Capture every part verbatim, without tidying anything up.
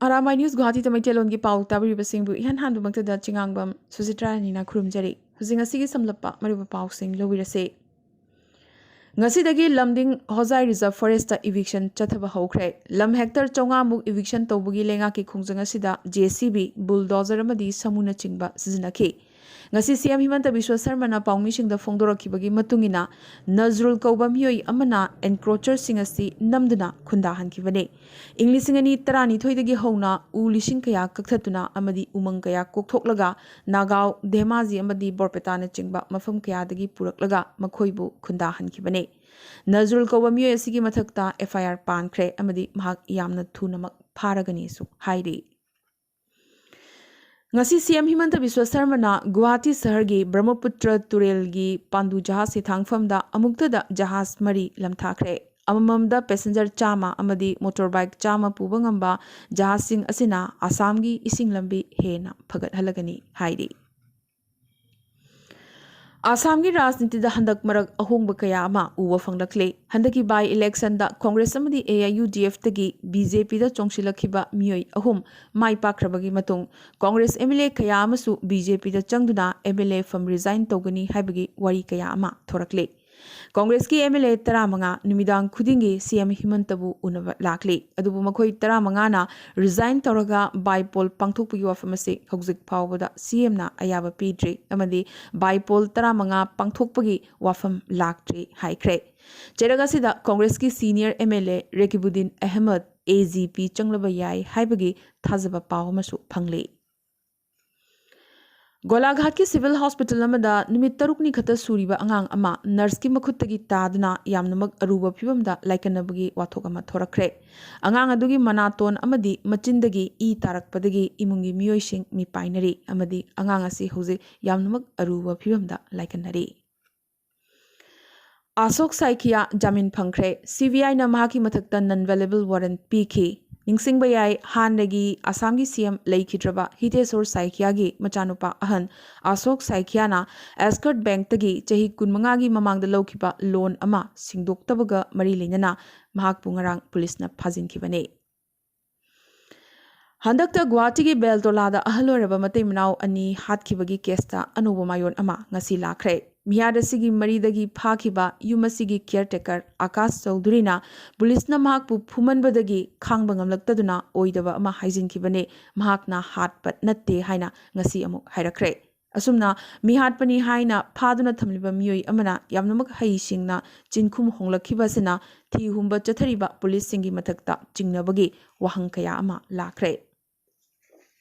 R ꯑꯥꯏ news ꯒꯨꯋꯥꯍꯥꯇꯤꯗ ꯃꯩꯇꯩꯂꯣꯟꯒꯤ ꯄꯥꯎ ꯇꯥꯕꯤꯔꯤꯕꯁꯤꯡꯕꯨ ꯏꯍꯥꯟ ꯍꯥꯟꯕꯃꯛꯇꯗ ꯆꯤꯉꯥꯡꯕꯝ ꯁꯨꯖꯤꯇ꯭ꯔꯥ ꯔꯥꯅꯤꯅ ꯈꯨꯔꯨꯝꯖꯔꯤ꯫ ꯍꯧꯖꯤꯛ ꯉꯁꯤꯒꯤ ꯁꯝꯂꯞꯄ ꯃꯔꯨꯑꯣꯏꯕ ꯄꯥꯎꯁꯤꯡ ꯂꯧꯕꯤꯔꯁꯤ꯫ ꯉꯁꯤꯗꯒꯤ ꯂꯝꯗꯤꯡ ꯍꯣꯖꯥꯏ ꯔꯤꯖꯔꯚ ꯐꯣꯔꯦꯁꯇ ꯏꯚꯤꯛꯁꯟ ꯆꯠꯊꯕ ꯍꯧꯈ꯭ꯔꯦ꯫ ꯂꯝ ꯍꯦꯛꯇꯔ ꯆꯥꯝꯃꯉꯥꯃꯨꯛ ꯏꯚꯤꯛꯁꯟ ꯇꯧꯕꯒꯤ ꯂꯩꯉꯥꯛꯀꯤ ꯈꯣꯡꯖꯪ ꯑꯁꯤꯗ ꯖꯦ ꯁꯤ ꯕꯤ, ꯕꯨꯜꯗꯣꯖꯔ ꯑꯃꯗꯤ ꯁꯃꯨꯅꯆꯤꯡꯕ ꯁꯤꯖꯤꯟꯅꯈꯤ꯫ ꯉꯁꯤ ꯁꯤ ꯑꯦꯝ ꯍꯤꯃꯟꯇ ꯕꯤꯁ꯭ꯋ ꯁꯔꯃꯅ ꯄꯥꯎꯃꯤꯁꯤꯡꯗ ꯐꯣꯡꯗꯣꯔꯛꯈꯤꯕꯒꯤ ꯃꯇꯨꯡ ꯏꯟꯅ, ꯅꯖꯔꯨꯜ ꯀꯧꯕ ꯃꯤꯑꯣꯏ ꯑꯃꯅ ꯑꯦꯟꯀ꯭ꯔꯣꯆꯔꯁꯤꯡ ꯑꯁꯤ ꯅꯝꯗꯨꯅ ꯈꯨꯟꯗꯥꯍꯟꯈꯤꯕꯅꯤ꯫ ꯏꯪ ꯂꯤꯁꯤꯡ ꯑꯅꯤ ꯇꯔꯥꯅꯤꯊꯣꯏꯗꯒꯤ ꯍꯧꯅ ꯎ ꯂꯤꯁꯤꯡ ꯀꯌꯥ ꯀꯛꯊꯠꯇꯨꯅ ꯑꯃꯗꯤ ꯎꯃꯪ ꯀꯌꯥ ꯀꯣꯛꯊꯣꯛꯂꯒ ꯅꯥꯒꯥꯎ, ꯙꯦꯃꯥꯖꯤ ꯑꯃꯗꯤ ꯕꯣꯔꯄꯦꯇꯥꯅꯆꯤꯡꯕ ꯃꯐꯝ ꯀꯌꯥꯗꯒꯤ ꯄꯨꯔꯛꯂꯒ ꯃꯈꯣꯏꯕꯨ ꯈꯨꯟꯗꯥꯍꯟꯈꯤꯕꯅꯤ꯫ ꯅꯖꯔꯨꯜ ꯀꯧꯕ ꯃꯤꯑꯣꯏ ꯑꯁꯤꯒꯤ ꯃꯊꯛꯇ ꯑꯦꯐ ꯑꯥꯏ ꯑꯥꯔ ꯄꯥꯟꯈ꯭ꯔꯦ ꯑꯃꯗꯤ ꯃꯍꯥꯛ ꯌꯥꯝꯅ ꯊꯨꯅꯃꯛ ꯐꯥꯔꯒꯅꯤꯁꯨ ꯍꯥꯏꯔꯤ꯫ ꯉꯁꯤ ꯁꯤ ꯑꯦꯝ ꯍꯤꯃꯟꯇ ꯕꯤꯁ꯭ꯋ ꯁꯔꯃꯅ ꯒꯨꯋꯥꯍꯥꯇꯤ ꯁꯍꯔꯒꯤ ꯕ꯭ꯔꯍ꯭ꯃꯄꯨꯇ꯭ꯔ ꯇꯨꯔꯦꯜꯒꯤ ꯄꯥꯟꯗꯨ ꯖꯍꯥꯖ ꯍꯤꯊꯥꯡꯐꯝꯗ ꯑꯃꯨꯛꯇꯗ ꯖꯍꯥꯖ ꯃꯔꯤ ꯂꯝꯊꯥꯈ꯭ꯔꯦ꯫ ꯑꯃꯃꯝꯗ ꯄꯦꯁꯦꯟꯖꯔ ꯆꯥꯝꯃ ꯑꯃꯗꯤ ꯃꯣꯇꯣꯔ ꯕꯥꯏꯛ ꯆꯥꯝꯃ ꯄꯨꯕ ꯉꯝꯕ ꯖꯍꯥꯖꯁꯤꯡ ꯑꯁꯤꯅ ꯑꯁꯥꯝꯒꯤ ꯏꯁꯤꯡ ꯂꯝꯕꯤ ꯍꯦꯟꯅ ꯐꯒꯠꯍꯜꯂꯒꯅꯤ ꯍꯥꯏꯔꯤ꯫ ꯑꯁꯥꯝꯒꯤ ꯔꯥꯖꯅꯤꯇꯤꯗ ꯍꯟꯗꯛ ꯃꯔꯛ ꯑꯍꯣꯡꯕ ꯀꯌꯥ ꯑꯃ ꯎꯕ ꯐꯪꯂꯛꯂꯦ꯫ ꯍꯟꯗꯛꯀꯤ ꯕꯥꯏ ꯏꯂꯦꯛꯁꯟꯗ ꯀꯣꯡꯒ꯭ꯔꯦꯁ ꯑꯃꯗꯤ ꯑꯦ ꯑꯥꯏ ꯌꯨ ꯗꯤ ꯑꯦꯐꯇꯒꯤ ꯕꯤ ꯖꯦ ꯄꯤꯗ ꯆꯣꯡꯁꯤꯜꯂꯛꯈꯤꯕ ꯃꯤꯑꯣꯏ ꯑꯍꯨꯝ ꯃꯥꯏ ꯄꯥꯛꯈ꯭ꯔꯕꯒꯤ ꯃꯇꯨꯡ, ꯀꯣꯡꯒ꯭ꯔꯦꯁ ꯑꯦꯝ ꯑꯦꯜ ꯑꯦ ꯀꯌꯥ ꯑꯃꯁꯨ ꯕꯤ ꯖꯦ ꯄꯤꯗ ꯆꯪꯗꯨꯅ ꯑꯦꯝ ꯑꯦꯜ ꯑꯦ ꯐꯝ ꯔꯤꯖꯥꯏꯟ ꯇꯧꯒꯅꯤ ꯍꯥꯏꯕꯒꯤ ꯋꯥꯔꯤ ꯀꯌꯥ ꯑꯃ ꯊꯣꯔꯛꯂꯦ꯫ ꯀꯣꯡꯒ꯭ꯔꯦꯁꯀꯤ ꯑꯦꯝ ꯑꯦꯜ ꯑꯦ ꯇꯔꯥꯃꯉꯥ ꯅꯨꯃꯤꯗꯥꯡ ꯈꯨꯗꯤꯡꯒꯤ ꯁꯤ ꯑꯦꯝ ꯍꯤꯃꯟꯇꯕꯨ ꯎꯅꯕ ꯂꯥꯛꯂꯤ꯫ ꯑꯗꯨꯕꯨ ꯃꯈꯣꯏ ꯇꯔꯥꯃꯉꯥꯅ ꯔꯤꯖꯥꯏꯟ ꯇꯧꯔꯒ ꯕꯥꯏ ꯄꯣꯜ ꯄꯥꯡꯊꯣꯛꯄꯒꯤ ꯋꯥꯐꯝ ꯑꯁꯤ ꯍꯧꯖꯤꯛ ꯐꯥꯎꯕꯗ ꯁꯤ ꯑꯦꯝꯅ ꯑꯌꯥꯕ ꯄꯤꯗ꯭ꯔꯤ ꯑꯃꯗꯤ ꯕꯥꯏ ꯄꯣꯜ ꯇꯔꯥꯃꯉꯥ ꯄꯥꯡꯊꯣꯛꯄꯒꯤ ꯋꯥꯐꯝ ꯂꯥꯛꯇ꯭ꯔꯤ ꯍꯥꯏꯈ꯭ꯔꯦ꯫ ꯆꯩꯔꯛ ꯑꯁꯤꯗ ꯀꯣꯡꯒ꯭ꯔꯦꯁꯀꯤ senior M L A Rekibuddin Ahmed A G P ꯆꯪꯂꯕ ꯌꯥꯏ ꯍꯥꯏꯕꯒꯤ ꯊꯥꯖꯕ ꯄꯥꯎ ꯑꯃꯁꯨ ꯐꯪꯂꯤ꯫ ꯒꯣꯂꯥꯘꯥꯠꯀꯤ ꯁꯤꯚꯤꯜ ꯍꯣꯁꯄꯤꯇꯥꯜ ꯑꯃꯗ ꯅꯨꯃꯤꯠ ꯇꯔꯨꯛꯅꯤ ꯈꯛꯇ ꯁꯨꯔꯤꯕ ꯑꯉꯥꯡ ꯑꯃ ꯅꯔꯁꯀꯤ ꯃꯈꯨꯠꯇꯒꯤ ꯇꯥꯗꯨꯅ ꯌꯥꯝꯅꯃꯛ ꯑꯔꯨꯕ ꯐꯤꯚꯝꯗ ꯂꯥꯏꯀꯠꯅꯕꯒꯤ ꯋꯥꯊꯣꯛ ꯑꯃ ꯊꯣꯔꯛꯈ꯭ꯔꯦ꯫ ꯑꯉꯥꯡ ꯑꯗꯨꯒꯤ ꯃꯅꯥꯇꯣꯟ ꯑꯃꯗꯤ ꯃꯆꯤꯟꯗꯒꯤ ꯏ ꯇꯥꯔꯛꯄꯗꯒꯤ ꯏꯃꯨꯡꯒꯤ ꯃꯤꯑꯣꯏꯁꯤꯡ ꯃꯤꯄꯥꯏꯅꯔꯤ ꯑꯃꯗꯤ ꯑꯉꯥꯡ ꯑꯁꯤ ꯍꯧꯖꯤꯛ ꯌꯥꯝꯅꯃꯛ ꯑꯔꯨꯕ ꯐꯤꯚꯝꯗ ꯂꯥꯏꯀꯠꯅꯔꯤ꯫ ꯑꯁꯣꯛ ꯁꯥꯏꯀꯤꯌꯥ ꯖꯥꯃꯤꯟ ꯐꯪꯈ꯭ꯔꯦ꯫ ꯁꯤ ꯕꯤ ꯑꯥꯏꯅ ꯃꯍꯥꯛꯀꯤ ꯃꯊꯛꯇ ꯅꯟ ꯕꯦꯂꯦꯕꯜ ꯋꯥꯔꯟ ꯄꯤꯈꯤ꯫ ꯅꯤꯡꯁꯤꯡꯕ ꯌꯥꯏ, ꯍꯥꯟꯅꯒꯤ ꯑꯁꯥꯝꯒꯤ ꯁꯤ ꯑꯦꯝ ꯂꯩꯈꯤꯗ꯭ꯔꯕ ꯍꯤꯇꯦꯁꯣꯔ ꯁꯥꯏꯀꯤꯌꯥꯒꯤ ꯃꯆꯥꯅꯨꯄꯥ ꯑꯍꯟ ꯑꯁꯣꯛ ꯁꯥꯏꯀꯤꯌꯥꯅ ꯑꯦꯁꯀꯔꯠ ꯕꯦꯡꯛꯇꯒꯤ ꯆꯍꯤ ꯀꯨꯟꯃꯉꯥꯒꯤ ꯃꯃꯥꯡꯗ ꯂꯧꯈꯤꯕ ꯂꯣꯟ ꯑꯃ ꯁꯤꯡꯗꯣꯛꯇꯕꯒ ꯃꯔꯤ ꯂꯩꯅꯅ ꯃꯍꯥꯛꯄꯨ ꯉꯔꯥꯡ ꯄꯨꯂꯤꯁꯅ ꯐꯥꯖꯤꯟꯈꯤꯕꯅꯤ꯫ ꯍꯟꯗꯛꯇ ꯒꯨꯋꯥꯍꯥꯇꯤꯒꯤ ꯕꯦꯜꯇꯣꯂꯥꯗ ꯑꯍꯜ ꯑꯣꯏꯔꯕ ꯃꯇꯩ ꯃꯅꯥꯎ ꯑꯅꯤ ꯍꯥꯠꯈꯤꯕꯒꯤ ꯀꯦꯁꯇ ꯑꯅꯧꯕ ꯃꯥꯏꯑꯣꯟ ꯑꯃ ꯉꯁꯤ ꯂꯥꯛꯈ꯭ꯔꯦ꯫ ꯃꯤꯍꯥꯠ ꯑꯁꯤꯒꯤ ꯃꯔꯤꯗꯒꯤ ꯐꯥꯈꯤꯕ ꯌꯨꯝ ꯑꯁꯤꯒꯤ ꯀꯤꯌꯔ ꯇꯦꯀꯔ ꯑꯀꯥꯁ ꯆꯧꯙꯨꯔꯤꯅ ꯄꯨꯂꯤꯁꯅ ꯃꯍꯥꯛꯄꯨ ꯐꯨꯃꯟꯕꯗꯒꯤ ꯈꯥꯡꯕ ꯉꯝꯂꯛꯇꯗꯨꯅ ꯑꯣꯏꯗꯕ ꯑꯃ ꯍꯥꯏꯖꯤꯟꯈꯤꯕꯅꯤ꯫ ꯃꯍꯥꯛꯅ ꯍꯥꯠꯄ ꯅꯠꯇꯦ ꯍꯥꯏꯅ ꯉꯁꯤ ꯑꯃꯨꯛ ꯍꯥꯏꯔꯛꯈ꯭ꯔꯦ꯫ ꯑꯁꯨꯝꯅ ꯃꯤꯍꯥꯠꯄꯅꯤ ꯍꯥꯏꯅ ꯐꯥꯗꯨꯅ ꯊꯝꯂꯤꯕ ꯃꯤꯑꯣꯏ ꯑꯃꯅ ꯌꯥꯝꯅꯃꯛ ꯍꯩꯁꯤꯡꯅ ꯆꯤꯟꯈꯨꯝ ꯍꯣꯡꯂꯛꯈꯤꯕ ꯑꯁꯤꯅ ꯊꯤ ꯍꯨꯝꯕ ꯆꯠꯊꯔꯤꯕ ꯄꯨꯂꯤꯁꯁꯤꯡꯒꯤ ꯃꯊꯛꯇ ꯆꯤꯡꯅꯕꯒꯤ ꯋꯥꯍꯪ ꯀꯌꯥ ꯑꯃ ꯂꯥꯛꯈ꯭ꯔꯦ꯫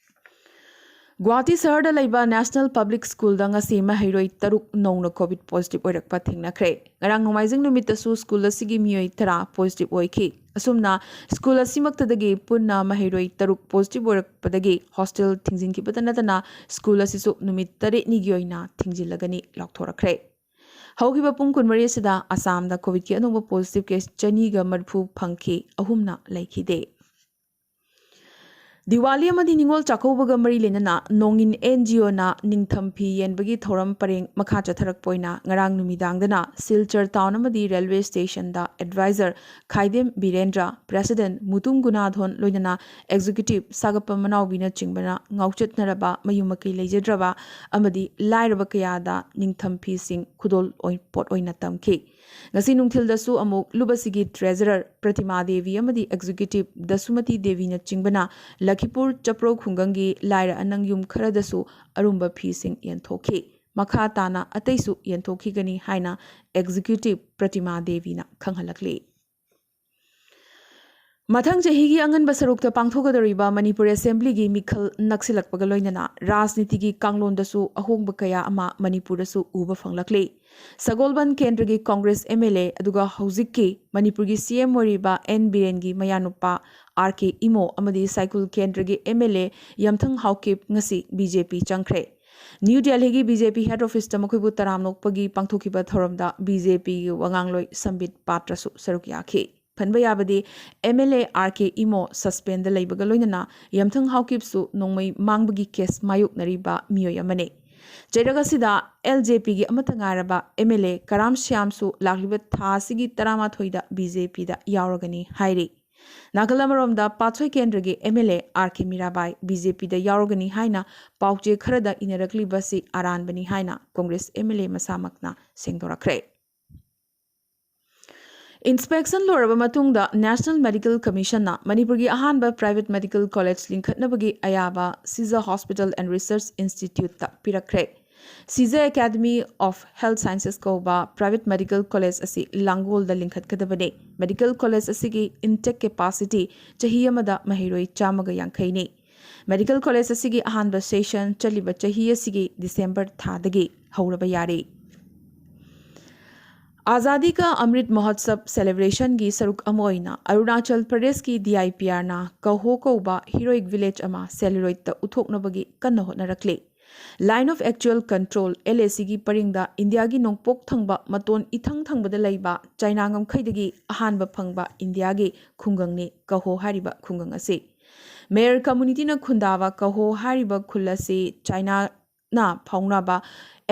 ꯒꯨꯋꯥꯍꯥꯇꯤ ꯁꯍꯔꯗ ꯂꯩꯕ ꯅꯦꯁꯅꯦꯜ ꯄꯕ꯭ꯂꯤꯛ ꯁ꯭ꯀꯨꯜꯗ ꯉꯁꯤ ꯃꯍꯩꯔꯣꯏ ꯇꯔꯨꯛ ꯅꯧꯅ ꯀꯣꯚꯤꯗ ꯄꯣꯖꯤꯇꯤꯚ ꯑꯣꯏꯔꯛꯄ ꯊꯦꯡꯅꯈ꯭ꯔꯦ꯫ ꯉꯔꯥꯡ ꯅꯣꯡꯃꯥꯏꯖꯤꯡ ꯅꯨꯃꯤꯠꯇꯁꯨ ꯁ꯭ꯀꯨꯜ ꯑꯁꯤꯒꯤ ꯃꯤꯑꯣꯏ ꯇꯔꯥ ꯄꯣꯖꯤꯇꯤꯚ ꯑꯣꯏꯈꯤ꯫ ꯑꯁꯨꯝꯅ ꯁ꯭ꯀꯨꯜ ꯑꯁꯤꯃꯛꯇꯗꯒꯤ ꯄꯨꯟꯅ ꯃꯍꯩꯔꯣꯏ ꯇꯔꯨꯛ ꯄꯣꯖꯤꯇꯤꯚ ꯑꯣꯏꯔꯛꯄꯗꯒꯤ ꯍꯣꯁꯇꯦꯜ ꯊꯤꯡꯖꯤꯟꯈꯤꯕꯇ ꯅꯠꯇꯅ ꯁ꯭ꯀꯨꯜ ꯑꯁꯤꯁꯨ ꯅꯨꯃꯤꯠ ꯇꯔꯦꯠꯅꯤꯒꯤ ꯑꯣꯏꯅ ꯊꯤꯡꯖꯤꯜꯂꯒꯅꯤ ꯂꯥꯎꯊꯣꯔꯛꯈ꯭ꯔꯦ꯫ ꯍꯧꯈꯤꯕ ꯄꯨꯡ ꯀꯨꯟꯃꯔꯤ ꯑꯁꯤꯗ ꯑꯁꯥꯝꯗ ꯀꯣꯚꯤꯗꯀꯤ ꯑꯅꯧꯕ ꯄꯣꯖꯤꯇꯤꯚ ꯀꯦꯁ ꯆꯅꯤꯒ ꯃꯔꯤꯐꯨ ꯐꯪꯈꯤ, ꯑꯍꯨꯝꯅ ꯂꯩꯈꯤꯗꯦ꯫ ꯗꯤꯋꯥꯂꯤ ꯑꯃꯗꯤ ꯅꯤꯉꯣꯜ ꯆꯥꯛꯀꯧꯕꯒ ꯃꯔꯤ ꯂꯩꯅꯅ ꯅꯣꯡꯏꯟ ꯑꯦꯟ ꯖꯤ ꯑꯣꯅ ꯅꯤꯡꯊꯝ ꯐꯤ ꯌꯦꯟꯕꯒꯤ ꯊꯧꯔꯝ ꯄꯔꯦꯡ ꯃꯈꯥ ꯆꯠꯊꯔꯛꯄ ꯑꯣꯏꯅ ꯉꯔꯥꯡ ꯅꯨꯃꯤꯗꯥꯡꯗꯅ ꯁꯤꯜꯆꯔ ꯇꯥꯎꯟ ꯑꯃꯗꯤ ꯔꯦꯜꯋꯦ ꯁ꯭ꯇꯦꯁꯟꯗ ꯑꯦꯗꯚꯥꯏꯖꯔ ꯈꯥꯏꯗꯦꯝ ꯕꯤꯔꯦꯟꯗ꯭ꯔ, ꯄ꯭ꯔꯦꯁꯤꯗꯦꯟꯠ ꯃꯨꯇꯨꯝ ꯒꯨꯅꯥꯙꯣꯟ, ꯂꯣꯏꯅꯅ ꯑꯦꯛꯖꯤꯀ꯭ꯌꯨꯇꯤꯚ ꯁꯥꯒꯞꯄ ꯃꯅꯥꯎꯕꯤꯅꯆꯤꯡꯕꯅ ꯉꯥꯎꯆꯠꯅꯔꯕ ꯃꯌꯨꯝ ꯃꯀꯩ ꯂꯩꯖꯗ꯭ꯔꯕ ꯑꯃꯗꯤ ꯂꯥꯏꯔꯕ ꯀꯌꯥꯗ ꯅꯤꯡꯊꯝ ꯐꯤꯁꯤꯡ ꯈꯨꯗꯣꯜ ꯑꯣꯏ-, ꯄꯣꯠ ꯑꯣꯏꯅ ꯇꯝꯈꯤ꯫ ꯉꯁꯤ ꯅꯨꯡꯊꯤꯜꯗꯁꯨ ꯑꯃꯨꯛ ꯂꯨꯞ ꯑꯁꯤꯒꯤ ꯇ꯭ꯔꯦꯖꯔꯔ ꯄ꯭ꯔꯇꯤꯃꯥ ꯗꯦꯕꯤ ꯑꯃꯗꯤ ꯑꯦꯛꯖꯤꯀ꯭ꯌꯨꯇꯤꯚ ꯗꯁꯨꯃꯇꯤ ꯗꯦꯕꯤꯅꯆꯤꯡꯕꯅ ꯂꯈꯤꯄꯨꯔ ꯆꯄ꯭ꯔꯧ ꯈꯨꯡꯒꯪꯒꯤ ꯂꯥꯏꯔ ꯑꯅꯪ ꯌꯨꯝ ꯈꯔꯗꯁꯨ ꯑꯔꯨꯝꯕ ꯐꯤꯁꯤꯡ ꯌꯦꯟꯊꯣꯛꯈꯤ꯫ ꯃꯈꯥ ꯇꯥꯅ ꯑꯇꯩꯁꯨ ꯌꯦꯟꯊꯣꯛꯈꯤꯒꯅꯤ ꯍꯥꯏꯅ ꯑꯦꯛꯖꯤꯀ꯭ꯌꯨꯇꯤꯚ ꯄ꯭ꯔꯇꯤꯃꯥ ꯗꯦꯕꯤꯅ ꯈꯪꯍꯜꯂꯛꯂꯤ꯫ ꯃꯊꯪ ꯆꯍꯤꯒꯤ ꯑꯉꯟꯕ ꯁꯔꯨꯛꯇ ꯄꯥꯡꯊꯣꯛꯀꯗꯧꯔꯤꯕ ꯃꯅꯤꯄꯨꯔ ꯑꯦꯁꯦꯝꯕ꯭ꯂꯤꯒꯤ ꯃꯤꯈꯜ ꯅꯛꯁꯤꯜꯂꯛꯄꯒ ꯂꯣꯏꯅꯅ ꯔꯥꯖꯅꯤꯇꯤꯒꯤ ꯀꯥꯡꯂꯣꯟꯗꯁꯨ ꯑꯍꯣꯡꯕ ꯀꯌꯥ ꯑꯃ ꯃꯅꯤꯄꯨꯔꯗꯁꯨ ꯎꯕ ꯐꯪꯂꯛꯂꯤ꯫ ꯁꯒꯣꯜꯕꯟ ꯀꯦꯟꯗ꯭ꯔꯒꯤ ꯀꯣꯡꯒ꯭ꯔꯦꯁ ꯑꯦꯝ ꯑꯦꯜ ꯑꯦ ꯑꯗꯨꯒ ꯍꯧꯖꯤꯛꯀꯤ ꯃꯅꯤꯄꯨꯔꯒꯤ ꯁꯤ ꯑꯦꯝ ꯑꯣꯏꯔꯤꯕ ꯑꯦꯟ ꯕꯤꯔꯦꯟꯒꯤ ꯃꯌꯥꯅꯨꯄꯥ ꯑꯥꯔ ꯀꯦ ꯏꯃꯣ ꯑꯃꯗꯤ ꯁꯥꯏꯀꯨꯜ ꯀꯦꯟꯗ꯭ꯔꯒꯤ ꯑꯦꯝ ꯑꯦꯜ ꯑꯦ ꯌꯝꯊꯪ ꯍꯥꯎꯀꯤꯞ ꯉꯁꯤ ꯕꯤ ꯖꯦ ꯄꯤ ꯆꯪꯈ꯭ꯔꯦ꯫ ꯅ꯭ꯌꯨ ꯗꯦꯜꯍꯤꯒꯤ ꯕꯤ ꯖꯦ ꯄꯤ ꯍꯦꯗ ꯑꯣꯐꯤꯁꯇ ꯃꯈꯣꯏꯕꯨ ꯇꯔꯥꯝꯅ ꯑꯣꯛꯄꯒꯤ ꯄꯥꯡꯊꯣꯛꯈꯤꯕ ꯊꯧꯔꯝꯗ ꯕꯤ ꯖꯦ ꯄꯤꯒꯤ ꯋꯥꯉꯥꯡꯂꯣꯏ ꯁꯝꯕꯤꯠ ꯄꯥꯇ꯭ꯔꯁꯨ ꯁꯔꯨꯛ ꯌꯥꯈꯤ꯫ ꯄꯟꯕ ꯌꯥꯕꯗꯤ, M L A R K Imo suspend ꯂꯩꯕꯒ ꯂꯣꯏꯅꯅ ꯌꯝꯊꯪ ꯍꯥꯎꯀꯤꯞꯁꯨ ꯅꯣꯡꯃꯩ ꯃꯥꯡꯕꯒꯤ ꯀꯦꯁ ꯃꯥꯌꯣꯛꯅꯔꯤꯕ ꯃꯤꯑꯣꯏ ꯑꯃꯅꯤ꯫ ꯆꯩꯔꯛ ꯑꯁꯤꯗ ꯑꯦꯜ ꯖꯦ ꯄꯤꯒꯤ ꯑꯃꯠꯇ ꯉꯥꯏꯔꯕ ꯑꯦꯝ ꯑꯦꯜ ꯑꯦ ꯀꯔꯥꯝ ꯁ꯭ꯌꯥꯝꯁꯨ ꯂꯥꯛꯂꯤꯕ ꯊꯥ ꯑꯁꯤꯒꯤ ꯇꯔꯥꯃꯥꯊꯣꯏꯗ ꯕꯤ ꯖꯦ ꯄꯤꯗ ꯌꯥꯎꯔꯒꯅꯤ ꯍꯥꯏꯔꯤ꯫ ꯅꯥꯀꯜ ꯑꯃꯔꯣꯝꯗ, ꯄꯥꯠꯁꯣꯏ ꯀꯦꯟꯗ꯭ꯔꯒꯤ MLA RK ꯃꯤꯔꯥꯕꯥꯏ BJPꯗ ꯌꯥꯎꯔꯒꯅꯤ ꯍꯥꯏꯅ ꯄꯥꯎꯆꯦ ꯈꯔꯗ ꯏꯅꯔꯛꯂꯤꯕꯁꯤ ꯑꯔꯥꯟꯕꯅꯤ ꯍꯥꯏꯅ Congress MLA ꯃꯁꯥꯃꯛꯅ ꯁꯦꯡꯗꯣꯔꯛꯈ꯭ꯔꯦ꯫ Inspection ꯂꯣꯏꯔꯕ ꯃꯇꯨꯡꯗ National Medical Commissionꯅ ꯃꯅꯤꯄꯨꯔꯒꯤ ꯑꯍꯥꯟꯕ private medical college ꯂꯤꯡꯈꯠꯅꯕꯒꯤ ꯑꯌꯥꯕ Seija Hospital and Research Instituteꯇ ꯄꯤꯔꯛꯈ꯭ꯔꯦ꯫ Seija Academy of Health Sciences ꯀꯧꯕ private medical college ꯑꯁꯤ ꯂꯥꯡꯒꯣꯜꯗ ꯂꯤꯡꯈꯠꯀꯗꯕꯅꯤ꯫ Medical college ꯑꯁꯤꯒꯤ intake capacity ꯆꯍꯤ ꯑꯃꯗ ꯃꯍꯩꯔꯣꯏ ꯆꯥꯝꯃꯒ ꯌꯥꯡꯈꯩꯅꯤ꯫ Medical college ꯑꯁꯤꯒꯤ ꯑꯍꯥꯟꯕ session ꯆꯠꯂꯤꯕ ꯆꯍꯤ ꯑꯁꯤꯒꯤ December ꯊꯥꯗꯒꯤ ꯍꯧꯔꯕ ꯌꯥꯔꯦ꯫ ꯑꯥꯖꯥꯗꯤ ꯀꯥ ꯑꯃ꯭ꯔꯤꯠ ꯃꯍꯣꯠꯁꯕ celebrationꯒꯤ ꯁꯔꯨꯛ ꯑꯃ ꯑꯣꯏꯅ ꯑꯔꯨꯅꯥꯆꯜ ꯄ꯭ꯔꯗꯦꯁꯀꯤ DIPRꯅ ꯀꯍꯣ ꯀꯧꯕ heroic village ꯑꯃ celluloidꯇ ꯎꯠꯊꯣꯛꯅꯕꯒꯤ ꯀꯟꯅ ꯍꯣꯠꯅꯔꯛꯂꯤ꯫ Line of Actual Control, LACꯒꯤ ꯄꯔꯤꯡꯗ ꯏꯟꯗꯤꯌꯥꯒꯤ ꯅꯣꯡꯄꯣꯛ ꯊꯪꯕ ꯃꯇꯣꯟ ꯏꯊꯪ ꯊꯪꯕꯗ ꯂꯩꯕ ꯆꯥꯏꯅꯥ ꯉꯝꯈꯩꯗꯒꯤ ꯑꯍꯥꯟꯕ ꯐꯪꯕ ꯏꯟꯗꯤꯌꯥꯒꯤ ꯈꯨꯡꯒꯪꯅꯤ ꯀꯍꯣ ꯍꯥꯏꯔꯤꯕ ꯈꯨꯡꯒꯪ ꯑꯁꯤ꯫ ꯃꯦꯔ communityꯅ ꯈꯨꯟꯗꯥꯕ ꯀꯍꯣ ꯍꯥꯏꯔꯤꯕ ꯈꯨꯜ ꯑꯁꯤ ꯆꯥꯏꯅꯥꯅ ꯐꯥꯎꯅꯕ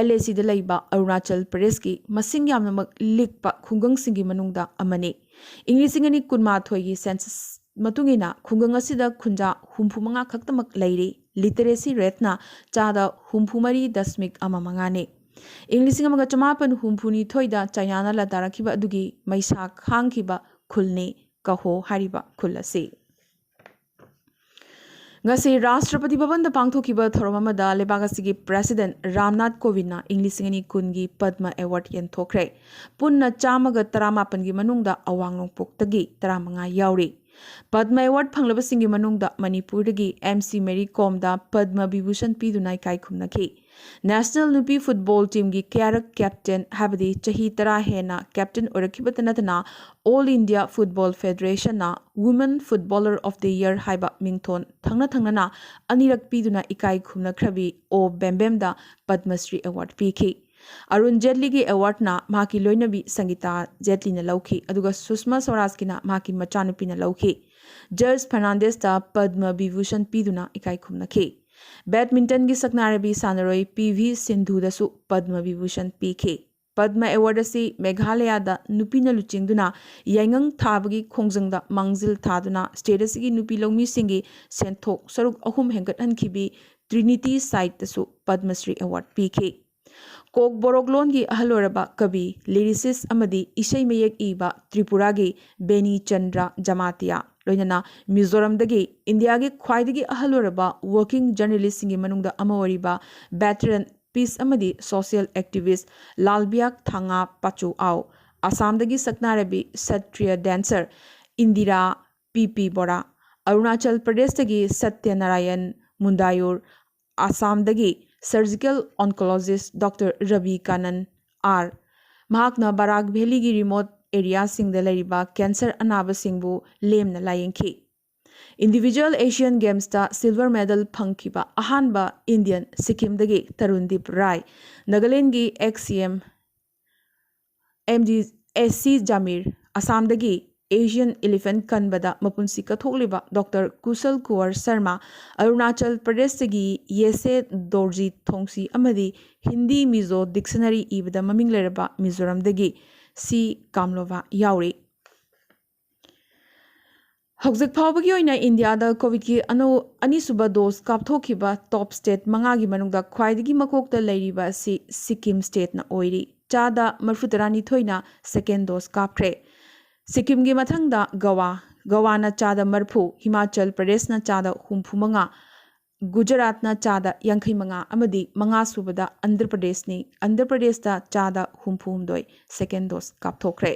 LACꯗ ꯂꯩꯕ ꯑꯔꯨꯅꯥꯆꯜ ꯄ꯭ꯔꯗꯦꯁꯀꯤ ꯃꯁꯤꯡ ꯌꯥꯝꯅꯃꯛ ꯂꯤꯛꯄ ꯈꯨꯡꯒꯪꯁꯤꯡꯒꯤ ꯃꯅꯨꯡꯗ ꯑꯃꯅꯤ꯫ ꯏꯪ ꯂꯤꯁꯤꯡ ꯑꯅꯤ ꯀꯨꯟꯃꯥꯊꯣꯏꯒꯤ census ꯃꯇꯨꯡ ꯏꯟꯅ ꯈꯨꯡꯒꯪ ꯑꯁꯤꯗ ꯈꯨꯟꯖꯥ ꯍꯨꯝꯐꯨ ꯃꯉꯥ ꯈꯛꯇꯃꯛ ꯂꯩꯔꯤ꯫ Literacy rateꯅ ꯆꯥꯗ ꯍꯨꯝꯐꯨ ꯃꯔꯤ ꯗꯁꯃꯤꯛ ꯑꯃ ꯃꯉꯥꯅꯤ꯫ ꯏꯪ ꯂꯤꯁꯤꯡ ꯑꯃꯒ ꯆꯃꯥꯄꯟ ꯍꯨꯝꯐꯨ ꯅꯤꯊꯣꯏꯗ ꯆꯥꯏꯅꯥꯅ ꯂꯥꯟꯗꯥꯔꯛꯈꯤꯕ ꯑꯗꯨꯒꯤ ꯃꯩꯁꯥ ꯈꯥꯡꯈꯤꯕ ꯈꯨꯜꯅꯤ ꯀꯍꯣ ꯍꯥꯏꯔꯤꯕ ꯈꯨꯜ ꯑꯁꯤ꯫ ꯉꯁꯤ ꯔꯥꯁꯇ꯭ꯔꯄꯇꯤ ꯚꯕꯟꯗ ꯄꯥꯡꯊꯣꯛꯈꯤꯕ ꯊꯧꯔꯝ ꯑꯃꯗ ꯂꯩꯕꯥꯛ ꯑꯁꯤꯒꯤ President ꯔꯥꯝꯅꯥꯊ ꯀꯣꯕꯤꯟꯗꯅ ꯏꯪ ꯂꯤꯁꯤꯡ ꯑꯅꯤ ꯀꯨꯟꯒꯤ ꯄꯗꯃ Award ꯌꯦꯟꯊꯣꯛꯈ꯭ꯔꯦ꯫ ꯄꯨꯟꯅ ꯆꯥꯝꯃꯒ ꯇꯔꯥꯃꯥꯄꯟꯒꯤ ꯃꯅꯨꯡꯗ ꯑꯋꯥꯡ ꯅꯣꯡꯄꯣꯛꯇꯒꯤ ꯇꯔꯥꯃꯉꯥ ꯌꯥꯎꯔꯤ꯫ ꯄꯗꯃ Award ꯐꯪꯂꯕꯁꯤꯡꯒꯤ ꯃꯅꯨꯡꯗ ꯃꯅꯤꯄꯨꯔꯗꯒꯤ MC ꯃꯦꯔꯤ ꯀꯣꯝꯗ ꯄꯗꯃ ꯚꯤꯚꯨꯁꯟ ꯄꯤꯗꯨꯅ ꯏꯀꯥꯏ ꯈꯨꯝꯅꯈꯤ꯫ National ꯅꯨꯄꯤ football teamꯒꯤ ꯀꯌꯥꯔꯛ captain, ꯍꯥꯏꯕꯗꯤ ꯆꯍꯤ ꯇꯔꯥ ꯍꯦꯟꯅ captain ꯑꯣꯏꯔꯛꯈꯤꯕꯇ ꯅꯠꯇꯅ All India Football Federationꯅ Women Footballer of the Year ꯍꯥꯏꯕ ꯃꯤꯡꯊꯣꯟ ꯊꯪꯅ ꯊꯪꯅꯅ ꯑꯅꯤꯔꯛ ꯄꯤꯗꯨꯅ ꯏꯀꯥꯏ ꯈꯨꯝꯅꯈ꯭ꯔꯕꯤ ꯑꯣ ꯕꯦꯝꯕꯦꯝꯗ ꯄꯗꯃ ꯁ꯭ꯔꯤ Award ꯄꯤꯈꯤ꯫ ꯑꯔꯨꯟ ꯖꯦꯠꯂꯤꯒꯤ Awardꯅ ꯃꯍꯥꯛꯀꯤ ꯂꯣꯏꯅꯕꯤ ꯁꯪꯒꯤꯇꯥ ꯖꯦꯠꯂꯤꯅ ꯂꯧꯈꯤ, ꯑꯗꯨꯒ ꯁꯨꯁꯃꯥ ꯁ꯭ꯋꯔꯥꯖꯀꯤꯅ ꯃꯍꯥꯛꯀꯤ ꯃꯆꯥꯅꯨꯄꯤꯅ ꯂꯧꯈꯤ꯫ Judge ꯐꯔꯅꯥꯟꯗꯦꯁꯇ ꯄꯗꯃ ꯚꯤꯚꯨꯁꯟ ꯄꯤꯗꯨꯅ ꯏꯀꯥꯏ ꯈꯨꯝꯅꯈꯤ꯫ Badmintonꯒꯤ ꯁꯛꯅꯥꯏꯔꯕꯤ ꯁꯥꯟꯅꯔꯣꯏ PV ꯁꯤꯟꯙꯨꯗꯁꯨ ꯄꯗꯃ ꯚꯤꯚꯨꯁꯟ ꯄꯤꯈꯤ꯫ ꯄꯗꯃ ꯑꯦꯋꯥꯔꯗ ꯑꯁꯤ ꯃꯦꯘꯥꯂꯌꯥꯗ ꯅꯨꯄꯤꯅ ꯂꯨꯆꯤꯡꯗꯨꯅ ꯌꯥꯏꯉꯪ ꯊꯥꯕꯒꯤ ꯈꯣꯡꯖꯪꯗ ꯃꯥꯡꯖꯤꯜ ꯊꯥꯗꯨꯅ ꯁ꯭ꯇꯦꯠ ꯑꯁꯤꯒꯤ ꯅꯨꯄꯤ ꯂꯧꯃꯤꯁꯤꯡꯒꯤ ꯁꯦꯟꯊꯣꯛ ꯁꯔꯨꯛ ꯑꯍꯨꯝ ꯍꯦꯟꯒꯠꯍꯟꯈꯤꯕꯤ ꯇ꯭ꯔꯤꯅꯤꯇꯤ ꯁꯥꯏꯠꯇꯁꯨ ꯄꯗꯃ ꯁ꯭ꯔꯤ ꯑꯦꯋꯥꯔꯗ ꯄꯤꯈꯤ꯫ ꯀꯣꯛ ꯕꯣꯔꯣꯛ ꯂꯣꯟꯒꯤ ꯑꯍꯜ ꯑꯣꯏꯔꯕ ꯀꯕꯤ, ꯂꯤꯔꯤꯁꯤꯁ ꯑꯃꯗꯤ ꯏꯁꯩ ꯃꯌꯦꯛ ꯏꯕ ꯇ꯭ꯔꯤꯄꯨꯔꯥꯒꯤ ꯕꯦꯅꯤ ꯆꯟꯗ꯭ꯔ ꯖꯃꯥꯇꯤꯌꯥ, ꯂꯣꯏꯅꯅ ꯃꯤꯖꯣꯔꯝꯗꯒꯤ ꯏꯟꯗꯤꯌꯥꯒꯤ ꯈ꯭ꯋꯥꯏꯗꯒꯤ ꯑꯍꯜ ꯑꯣꯏꯔꯕ ꯋꯥꯔꯀꯤꯡ ꯖꯔꯅꯦꯂꯤꯁꯁꯤꯡꯒꯤ ꯃꯅꯨꯡꯗ ꯑꯃ ꯑꯣꯏꯔꯤꯕ ꯚꯦꯇꯔꯟ ꯄꯤꯁ ꯑꯃꯗꯤ ꯁꯣꯁꯤꯌꯦꯜ ꯑꯦꯛꯇꯤꯚꯤꯁ ꯂꯥꯜꯕꯤꯌꯥꯛ ꯊꯥꯡꯉꯥ ꯄꯥꯆꯨ ꯑꯥꯎ, ꯑꯁꯥꯝꯗꯒꯤ ꯁꯛꯅꯥꯏꯔꯕꯤ ꯁꯠꯇ꯭ꯔꯤꯌ ꯗꯦꯟꯁꯔ ꯏꯟꯗꯤꯔꯥ ꯄꯤ ꯄꯤ ꯕꯣꯔꯥ, ꯑꯔꯨꯅꯥꯆꯜ ꯄ꯭ꯔꯗꯦꯁꯇꯒꯤ ꯁꯠꯇ꯭ꯌ ꯅꯥꯔꯥꯌꯟ ꯃꯨꯟꯗꯥꯌꯨꯔ, ꯑꯁꯥꯝꯗꯒꯤ surgical oncologist doctor Ravi Kannan R, ꯃꯍꯥꯛꯅ ꯕꯔꯥꯛ ꯚꯦꯂꯤꯒꯤ ꯔꯤꯃꯣꯠ ꯑꯦꯔꯤꯌꯥꯁꯤꯡꯗ ꯂꯩꯔꯤꯕ ꯀꯦꯟꯁꯔ ꯑꯅꯥꯕꯁꯤꯡꯕꯨ ꯂꯦꯝꯅ ꯂꯥꯌꯦꯡꯈꯤ꯫ ꯏꯟꯗꯤꯚꯤꯖꯨꯋꯦꯜ ꯑꯦꯁꯤꯌꯟ ꯒꯦꯝꯁꯇ ꯁꯤꯜꯚꯔ ꯃꯦꯗꯜ ꯐꯪꯈꯤꯕ ꯑꯍꯥꯟꯕ ꯏꯟꯗꯤꯌꯟ ꯁꯤꯛꯀꯤꯝꯗꯒꯤ ꯇꯔꯨꯟꯗꯤꯞ ꯔꯥꯏ, ꯅꯥꯒꯥꯂꯦꯟꯗꯒꯤ ꯑꯦꯛꯁ ꯁꯤ M M D S C Jamir, ꯑꯁꯥꯝꯗꯒꯤ ꯑꯦꯁꯤꯌꯟ ꯏꯂꯤꯐꯦꯟꯠ ꯀꯟꯕꯗ ꯃꯄꯨꯟꯁꯤ ꯀꯠꯊꯣꯛꯂꯤꯕ ꯗꯣꯛꯇꯔ ꯀꯨꯁꯜ ꯀꯨꯋꯥꯔ ꯁꯔꯃ, ꯑꯔꯨꯅꯥꯆꯜ ꯄ꯭ꯔꯗꯦꯁꯇꯒꯤ ꯌꯦꯁꯦ ꯗꯣꯔꯖꯤ ꯊꯣꯡꯁꯤ ꯑꯃꯗꯤ ꯍꯤꯟꯗꯤ ꯃꯤꯖꯣ ꯗꯤꯛꯁꯅꯔꯤ ꯏꯕꯗ ꯃꯃꯤꯡ ꯂꯩꯔꯕ ꯃꯤꯖꯣꯔꯝꯗꯒꯤ ꯁꯤ ꯀꯥꯝꯂꯣꯚꯥ ꯌꯥꯎꯔꯤ꯫ ꯍꯧꯖꯤꯛ ꯐꯥꯎꯕꯒꯤ ꯑꯣꯏꯅ ꯏꯟꯗꯤꯌꯥꯗ ꯀꯣꯚꯤꯗꯀꯤ ꯑꯅꯧ-, ꯑꯅꯤꯁꯨꯕ ꯗꯣꯁ ꯀꯥꯞꯊꯣꯛꯈꯤꯕ ꯇꯣꯞ ꯁ꯭ꯇꯦꯠ ꯃꯉꯥꯒꯤ ꯃꯅꯨꯡꯗ ꯈ꯭ꯋꯥꯏꯗꯒꯤ ꯃꯀꯣꯛꯇ ꯂꯩꯔꯤꯕ ꯑꯁꯤ ꯁꯤꯛꯀꯤꯝ ꯁ꯭ꯇꯦꯠꯅ ꯑꯣꯏꯔꯤ꯫ ꯆꯥꯗ ꯃꯔꯤꯐꯨ ꯇꯔꯥꯅꯤꯊꯣꯏꯅ ꯁꯦꯀꯦꯟ ꯗꯣꯁ ꯀꯥꯞꯈ꯭ꯔꯦ꯫ ꯁꯤꯛꯀꯤꯝꯒꯤ ꯃꯊꯪꯗ ꯒꯋꯥ, ꯒꯋꯥꯅ ꯆꯥꯗ ꯃꯔꯤꯐꯨ, ꯍꯤꯃꯥꯆꯜ ꯄ꯭ꯔꯗꯦꯁꯅ ꯆꯥꯗ ꯍꯨꯝꯐꯨ ꯃꯉꯥ, ꯒꯨꯖꯔꯥꯠꯅ ꯆꯥꯗ ꯌꯥꯡꯈꯩ ꯃꯉꯥ ꯑꯃꯗꯤ ꯃꯉꯥꯁꯨꯕꯗ ꯑꯟꯙ꯭ꯔ ꯄ꯭ꯔꯗꯦꯁꯅꯤ꯫ ꯑꯟꯙ꯭ꯔ ꯄ꯭ꯔꯗꯦꯁꯇ ꯆꯥꯗ ꯍꯨꯝꯐꯨ ꯍꯨꯝꯗꯣꯏ ꯁꯦꯀꯦꯟ ꯗꯣꯁ ꯀꯥꯞꯊꯣꯛꯈ꯭ꯔꯦ꯫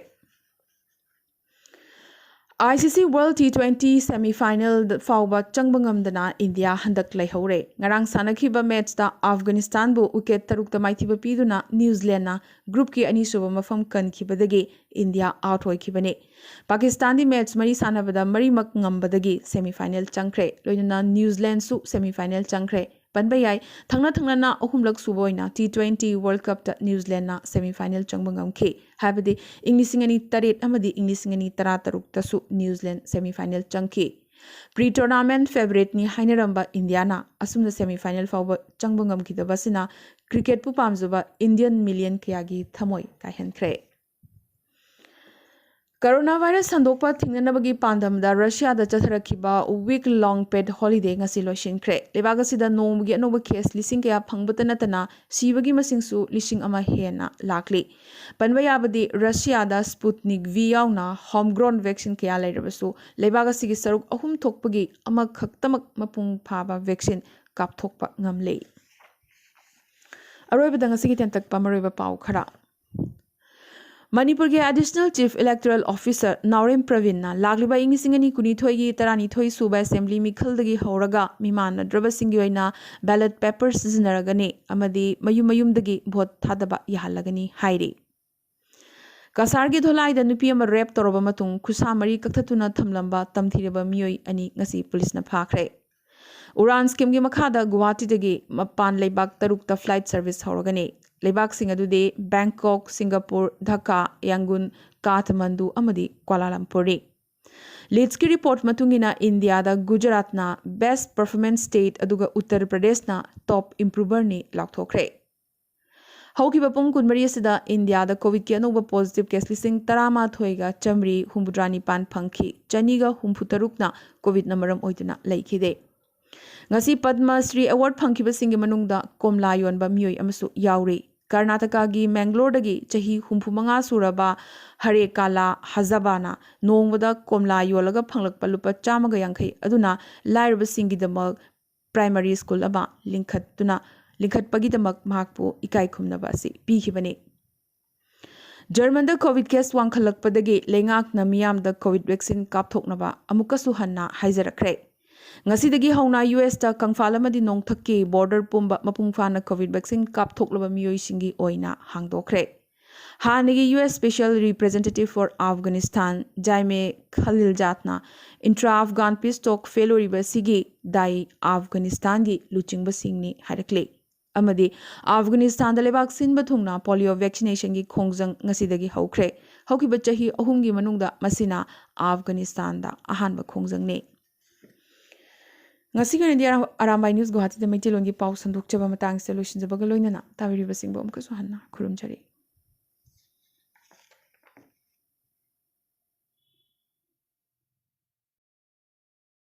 ꯑꯥꯏ ꯁꯤ ꯁꯤ world T twenty semi final ꯐꯥꯎꯕ ꯆꯪꯕ ꯉꯝꯗꯅ ꯏꯟꯗꯤꯌꯥ ꯍꯟꯗꯛ ꯂꯩꯍꯧꯔꯦ꯫ ꯉꯔꯥꯡ ꯁꯥꯟꯅꯈꯤꯕ ꯃꯦꯠꯆꯇ ꯑꯐꯒꯥꯅꯤꯁꯇꯥꯟꯕꯨ ꯋꯤꯀꯦꯠ ꯇꯔꯨꯛꯇ ꯃꯥꯏꯊꯤꯕ ꯄꯤꯗꯨꯅ ꯅ꯭ꯌꯨꯖꯤꯂꯦꯟꯗꯅ ꯒ꯭ꯔꯨꯞꯀꯤ ꯑꯅꯤꯁꯨꯕ ꯃꯐꯝ ꯀꯟꯈꯤꯕꯗꯒꯤ ꯏꯟꯗꯤꯌꯥ ꯑꯥꯎꯠ ꯑꯣꯏꯈꯤꯕꯅꯤ꯫ ꯄꯥꯀꯤꯁꯇꯥꯟꯗꯤ ꯃꯦꯠꯆ ꯃꯔꯤ ꯁꯥꯟꯅꯕꯗ ꯃꯔꯤꯃꯛ ꯉꯝꯕꯗꯒꯤ ꯁꯦꯃꯤ ꯐꯥꯏꯅꯦꯜ ꯆꯪꯈ꯭ꯔꯦ꯫ ꯂꯣꯏꯅꯅ ꯅ꯭ꯌꯨꯖꯤꯂꯦꯟꯗꯁꯨ ꯁꯦꯃꯤ ꯐꯥꯏꯅꯦꯜ ꯆꯪꯈ꯭ꯔꯦ꯫ ꯄꯟꯕ ꯌꯥꯏ, ꯊꯪꯅ ꯊꯪꯅꯅ ꯑꯍꯨꯝꯂꯛ ꯁꯨꯕ ꯑꯣꯏꯅ ꯇꯤ ꯇ꯭ꯋꯦꯟꯇꯤ ꯋꯥꯔꯜ ꯀꯞꯇ ꯅ꯭ꯌꯨꯖꯤꯂꯦꯟꯗꯅ ꯁꯦꯃꯤ ꯐꯥꯏꯅꯦꯜ ꯆꯪꯕ ꯉꯝꯈꯤ꯫ ꯍꯥꯏꯕꯗꯤ ꯏꯪ ꯂꯤꯁꯤꯡ ꯑꯅꯤ ꯇꯔꯦꯠ ꯑꯃꯗꯤ ꯏꯪ ꯂꯤꯁꯤꯡ ꯑꯅꯤ ꯇꯔꯥ ꯇꯔꯨꯛꯇꯁꯨ ꯅ꯭ꯌꯨꯖꯤꯂꯦꯟꯗ ꯁꯦꯃꯤ ꯐꯥꯏꯅꯦꯜ ꯆꯪꯈꯤ꯫ Pre tournament favouriteꯅꯤ ꯍꯥꯏꯅꯔꯝꯕ ꯏꯟꯗꯤꯌꯥꯅ ꯑꯁꯨꯝꯅ semi final ꯐꯥꯎꯕ ꯆꯪꯕ ꯉꯝꯈꯤꯗꯕ ꯑꯁꯤꯅ cricketꯄꯨ ꯄꯥꯝꯖꯕ Indian million ꯀꯌꯥꯒꯤ ꯊꯃꯣꯏ ꯀꯥꯏꯍꯟꯈ꯭ꯔꯦ꯫ Corona virus ꯁꯟꯗꯣꯛꯄ ꯊꯤꯡꯅꯅꯕꯒꯤ ꯄꯥꯟꯗꯝꯗ ꯔꯁꯤꯌꯥꯗ ꯆꯠꯊꯔꯛꯈꯤꯕ week long paid holiday ꯉꯁꯤ ꯂꯣꯏꯁꯤꯟꯈ꯭ꯔꯦ꯫ ꯂꯩꯕꯥꯛ ꯑꯁꯤꯗ ꯅꯣꯡꯃꯒꯤ ꯑꯅꯧꯕ case ꯂꯤꯁꯤꯡ ꯀꯌꯥ ꯐꯪꯕꯇ ꯅꯠꯇꯅ ꯁꯤꯕꯒꯤ ꯃꯁꯤꯡꯁꯨ ꯂꯤꯁꯤꯡ ꯑꯃ ꯍꯦꯟꯅ ꯂꯥꯛꯂꯤ꯫ ꯄꯟꯕ ꯌꯥꯕꯗꯤ ꯔꯁꯤꯌꯥꯗ Sputnik V ꯌꯥꯎꯅ homegrown vaccine ꯀꯌꯥ ꯂꯩꯔꯕꯁꯨ ꯂꯩꯕꯥꯛ ꯑꯁꯤꯒꯤ ꯁꯔꯨꯛ ꯑꯍꯨꯝ ꯊꯣꯛꯄꯒꯤ ꯑꯃꯈꯛꯇꯃꯛ ꯃꯄꯨꯡ ꯐꯥꯕ vaccine ꯀꯥꯞꯊꯣꯛꯄ ꯉꯝꯂꯦ꯫ ꯑꯔꯣꯏꯕꯗ ꯉꯁꯤꯒꯤ ꯇꯦꯟꯇꯛꯄ ꯃꯔꯨꯑꯣꯏꯕ ꯄꯥꯎ ꯈꯔ꯫ ꯃꯅꯤꯄꯨꯔꯒꯤ Additional Chief Electoral Officer ꯅꯥꯎꯔꯦꯝ ꯄ꯭ꯔꯕꯤꯟꯅ ꯂꯥꯛꯂꯤꯕ ꯏꯪ ꯂꯤꯁꯤꯡ ꯑꯅꯤ ꯀꯨꯟꯅꯤꯊꯣꯏꯒꯤ ꯇꯔꯥꯅꯤꯊꯣꯏ ꯁꯨꯕ assembly ꯃꯤꯈꯜꯗꯒꯤ ꯍꯧꯔꯒ ꯃꯤꯃꯥꯟꯅꯗ꯭ꯔꯕꯁꯤꯡꯒꯤ ꯑꯣꯏꯅ ballot paper ꯁꯤꯖꯤꯟꯅꯔꯒꯅꯤ ꯑꯃꯗꯤ ꯃꯌꯨꯝ ꯃꯌꯨꯝꯗꯒꯤ vote ꯊꯥꯗꯕ ꯌꯥꯍꯜꯂꯒꯅꯤ ꯍꯥꯏꯔꯤ꯫ ꯀꯁꯥꯔꯒꯤ ꯙꯣꯂꯥꯏꯗ ꯅꯨꯄꯤ ꯑꯃ rape ꯇꯧꯔꯕ ꯃꯇꯨꯡ ꯈꯨꯠꯁꯥ ꯃꯔꯤ ꯀꯛꯊꯠꯇꯨꯅ ꯊꯝꯂꯝꯕ ꯇꯝꯊꯤꯔꯕ ꯃꯤꯑꯣꯏ ꯑꯅꯤ ꯉꯁꯤ ꯄꯨꯂꯤꯁꯅ ꯐꯥꯈ꯭ꯔꯦ꯫ ꯎꯔꯥꯟ schemeꯒꯤ ꯃꯈꯥꯗ ꯒꯨꯋꯥꯍꯥꯇꯤꯗꯒꯤ ꯃꯄꯥꯟ ꯂꯩꯕꯥꯛ ꯇꯔꯨꯛꯇ flight service ꯍꯧꯔꯒꯅꯤ꯫ ꯂꯩꯕꯥꯛꯁꯤꯡ ꯑꯗꯨꯗꯤ ꯕꯦꯡꯀꯣꯛ, ꯁꯤꯡꯒꯥꯄꯨꯔ, ꯙꯥꯀꯥ, ꯌꯥꯡꯒꯨꯟ, ꯀꯥꯊꯃꯟꯗꯨ ꯑꯃꯗꯤ ꯀ꯭ꯋꯥꯂꯥꯂꯝꯄꯨꯔꯅꯤ꯫ ꯂꯤꯗꯁꯀꯤ report ꯃꯇꯨꯡ ꯏꯟꯅ ꯏꯟꯗꯤꯌꯥꯗ ꯒꯨꯖꯔꯥꯠꯅ best performance state ꯑꯗꯨꯒ ꯎꯠꯇꯔ ꯄ꯭ꯔꯗꯦꯁꯅ top improverꯅꯤ ꯂꯥꯎꯊꯣꯛꯈ꯭ꯔꯦ꯫ ꯍꯧꯈꯤꯕ ꯄꯨꯡ ꯀꯨꯟꯃꯔꯤ ꯑꯁꯤꯗ ꯏꯟꯗꯤꯌꯥꯗ ꯀꯣꯚꯤꯗꯀꯤ ꯑꯅꯧꯕ positive case ꯂꯤꯁꯤꯡ ꯇꯔꯥꯃꯥꯊꯣꯏꯒ ꯆꯥꯃꯔꯤ ꯍꯨꯝꯐꯨꯇꯔꯥꯅꯤꯄꯥꯟ ꯐꯪꯈꯤ, ꯆꯅꯤꯒ ꯍꯨꯝꯐꯨꯇꯔꯨꯛꯅ ꯀꯣꯚꯤꯗꯅ ꯃꯔꯝ ꯑꯣꯏꯗꯨꯅ ꯂꯩꯈꯤꯗꯦ꯫ ꯉꯁꯤ ꯄꯗꯃ ꯁ꯭ꯔꯤ award ꯐꯪꯈꯤꯕꯁꯤꯡꯒꯤ ꯃꯅꯨꯡꯗ ꯀꯣꯝꯂꯥ ꯌꯣꯟꯕ ꯃꯤꯑꯣꯏ ꯑꯃꯁꯨ ꯌꯥꯎꯔꯤ꯫ ꯀꯔꯅꯥꯇꯀꯥꯒꯤ ꯃꯦꯡꯒꯂꯣꯔꯗꯒꯤ ꯆꯍꯤ ꯍꯨꯝꯐꯨꯃꯉꯥ ꯁꯨꯔꯕ ꯍꯔꯦ ꯀꯥꯂꯥ ꯍꯖꯕꯥꯅ ꯅꯣꯡꯃꯗ ꯀꯣꯝꯂꯥ ꯌꯣꯜꯂꯒ ꯐꯪꯂꯛꯄ ꯂꯨꯄꯥ ꯆꯥꯝꯃꯒ ꯌꯥꯡꯈꯩ ꯑꯗꯨꯅ ꯂꯥꯏꯔꯕꯁꯤꯡꯒꯤꯗꯃꯛ primary school ꯑꯃ ꯂꯤꯡꯈꯠꯇꯨꯅ, ꯂꯤꯡꯈꯠꯄꯒꯤꯗꯃꯛ ꯃꯍꯥꯛꯄꯨ ꯏꯀꯥꯏ ꯈꯨꯝꯅꯕ ꯑꯁꯤ ꯄꯤꯈꯤꯕꯅꯤ꯫ ꯖꯔꯃꯟꯗ ꯀꯣꯚꯤꯗ case ꯋꯥꯡꯈꯠꯂꯛꯄꯗꯒꯤ ꯂꯩꯉꯥꯛꯅ ꯃꯤꯌꯥꯝꯗ ꯀꯣꯚꯤꯗ vaccine ꯀꯥꯞꯊꯣꯛꯅꯕ ꯑꯃꯨꯛꯀꯁꯨ ꯍꯟꯅ ꯍꯥꯏꯖꯔꯛꯈ꯭ꯔꯦ꯫ ꯉꯁꯤꯗꯒꯤ ꯍꯧꯅ ꯌꯨ ꯑꯦꯁꯇ ꯀꯪꯐꯥꯜ ꯑꯃꯗꯤ ꯅꯣꯡꯊꯛꯀꯤ border ꯄꯨꯝꯕ ꯃꯄꯨꯡ ꯐꯥꯅ ꯀꯣꯚꯤꯗ vaccine ꯀꯥꯞꯊꯣꯛꯂꯕ ꯃꯤꯑꯣꯏꯁꯤꯡꯒꯤ ꯑꯣꯏꯅ ꯍꯥꯡꯗꯣꯛꯈ꯭ꯔꯦ꯫ ꯍꯥꯟꯅꯒꯤ U S Special Representative for Afghanistan Zalmay ꯈꯂꯤꯜꯖꯥꯠꯅ intra Afghan peace talk fail ꯑꯣꯏꯔꯤꯕ ꯑꯁꯤꯒꯤ ꯗꯥꯏ ꯑꯐꯒꯥꯅꯤꯁꯇꯥꯟꯒꯤ ꯂꯨꯆꯤꯡꯕꯁꯤꯡꯅꯤ ꯍꯥꯏꯔꯛꯂꯤ꯫ ꯑꯃꯗꯤ ꯑꯐꯒꯥꯅꯤꯁꯇꯥꯟꯗ ꯂꯩꯕꯥꯛ ꯁꯤꯟꯕ ꯊꯨꯡꯅ polio vaccinationꯒꯤ ꯈꯣꯡꯖꯪ ꯉꯁꯤꯗꯒꯤ ꯍꯧꯈ꯭ꯔꯦ꯫ ꯍꯧꯈꯤꯕ ꯆꯍꯤ ꯑꯍꯨꯝꯒꯤ ꯃꯅꯨꯡꯗ ꯃꯁꯤꯅ ꯑꯐꯒꯥꯅꯤꯁꯇꯥꯟꯗ ꯑꯍꯥꯟꯕ ꯈꯣꯡꯖꯪꯅꯤ꯫ ꯉꯁꯤꯒꯤ ꯑꯣꯏꯅꯗꯤ ꯑꯔꯥ-, ꯑꯔꯥꯝꯕꯥꯏ ꯅ꯭ꯌꯨꯁ ꯒꯨꯋꯥꯍꯥꯇꯤꯗ ꯃꯩꯇꯩꯂꯣꯟꯒꯤ ꯄꯥꯎ ꯁꯟꯗꯣꯛꯆꯕ ꯃꯇꯥꯡꯁꯤꯗ ꯂꯣꯏꯁꯤꯟꯖꯕꯒ ꯂꯣꯏꯅꯅ ꯇꯥꯕꯤꯔꯤꯕꯁꯤꯡꯕꯨ ꯑꯃꯨꯛꯀꯁꯨ ꯍꯟꯅ ꯈꯨꯔꯨꯝꯖꯔꯤ꯫